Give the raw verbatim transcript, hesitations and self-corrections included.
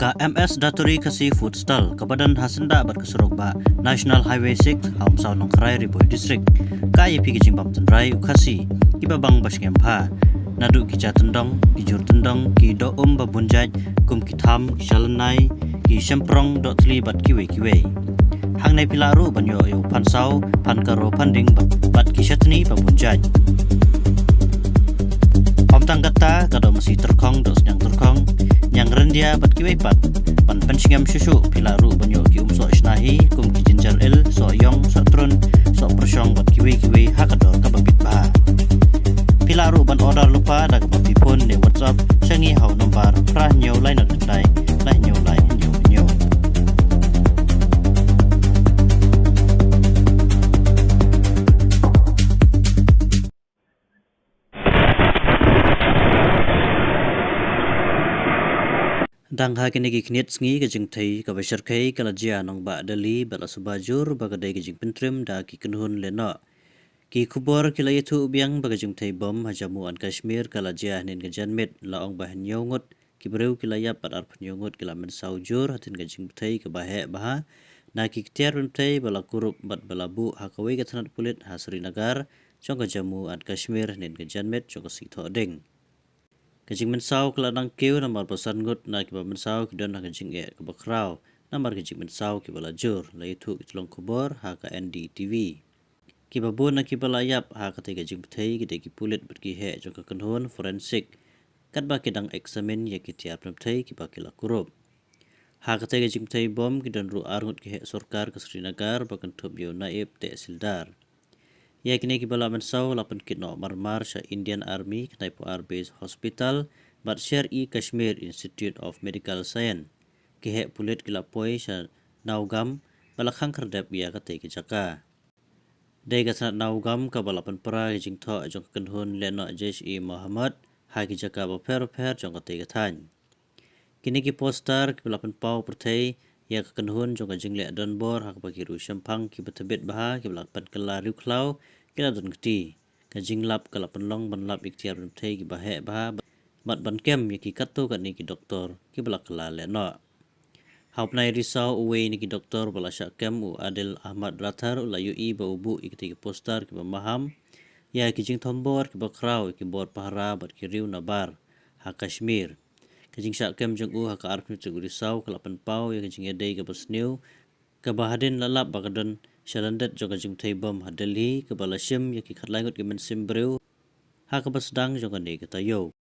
Ka M S Daturi Khasi Food Stall, kaba don ha syndah bad ka surok ba National Highway six, ha Umsaw Nongkharai, Ri Bhoi District, ka ïa phi ka jingbam tynrai u Khasi kiba bang ba sngewbha. Naduh ki ja tyndong, ki jur tyndong, ki doh um ba bun jait, kum ki tham, ki shalynai, ki shemprong, dohthli bad kiwei kiwei. Hangne phi lah ruh ban ïoh ïa u phan saw, phan karo, phan ding bad, bad ki chutney ba bun jait. Ym tang katta, ka doh masi tyrkhong, doh sniang tyrkhong, ñiang ryndia bad kiwei pat. Ban pynsngem shuh shuh phi lah ruh ban ïoh ki um soh shna hi, kum ki ginger ale, soh ïong, soh trun, soh pyrshong bad kiwei kiwei ha ka dor kaba bit bha. Phi lah ruh ban order lypa da kaba phi phone ne WhatsApp sha ngi ha u nombar phra hynñiew lai nod khyndai, lai hynñiew lai hynñiew hynñiew. Dang ha kine ki khyndiat sngi ka jingthei kaba shyrkhei ka la jia nongbah Delhi bad la suba jur ba ka dei ka jingpyntrim da ki kynhun lehnoh. Ki khubor ki la ïathuh biang ba ka jingthei bom ha Jammu and Kashmir ka la jia hynnin ka janmiet, la ong ba hynñiew ngut ki briew ki la ïap bad arphew hynñiew ngut ki la mynsaw jur hadien ka jingthei kaba heh bha na ki ktien pynthei ba la kurup bad ba la buh ha kawei ka tnat pulit ha Srinagar jong ka Jammu and Kashmir hynnin ka janmiet jong ka sngi Thohdieng. Ka jingmynsaw ka la dang kiew namar ba san ngut na kiba mynsaw ki don ha ka jingeh kaba khraw namar ka jingmynsaw kiba la jur, la ïathuh ki tyllong khubor ha ka N D T V. Kiba bun na kiba la ïap ha katei ka jingpynthei ki dei ki pulit bad ki heh jong ka kynhun forensic, katba ki dang examine ïa ki tiar pynthei kiba ki la kurup. Ha katei ka jingpynthei bom ki don ruh ar ngut ki heh sorkar ka Srinagar ba kynthup ïa u naib tehsildar. Ïa kine kiba la mynsaw la pynkit noh marmar sha Indian Army Khnaipuar Base Hospital bad Sher-e-Kashmir Institute of Medical Science. Ki heh pulit ki la poi sha Nagaon ba la khang khyrdep ïa katei ka jaka. Dei ka tnat Nagaon kaba la pynpra ka jingthoh jong ka kynhun lehnoh Jaish-e-Mohammed ha ki jaka bapher bapher jong katei ka thaiñ. Kine ki poster kiba la pynpaw pyrthei ïa ka kynhun jong ka jingleh donbor ha kaba ki riew shemphang kiba tbit bha kiba la pynkylla riew khlaw ki la don kti. Ka jinglap ka la pynlong ban lap ïa ki tiar pynthei kiba heh bha bad ban kem ïa ki katto katne ki doktor kiba la kylla lehnoh. Ha u bnai Risaw uwei na ki doktor ba la shah kem u Adil Ahmad Rathar u la ïohi ba u buh ïa kitei ki poster kiba maham ïa ki jingthombor kiba khraw ïa ki bor pahara bad ki riew nabar ha Kashmir. Ka jingshah kem jong u ha ka arphew tarik u Risaw ka la pynpaw ïa ka jingïadei kaba sniew kaba hadien la lap ba ka don shalyndet jong ka jingpynthei bom ha Delhi kaba la shim ïa ki khatlai ngut ki mynsiem briew ha kaba sdang jong kane ka taïew.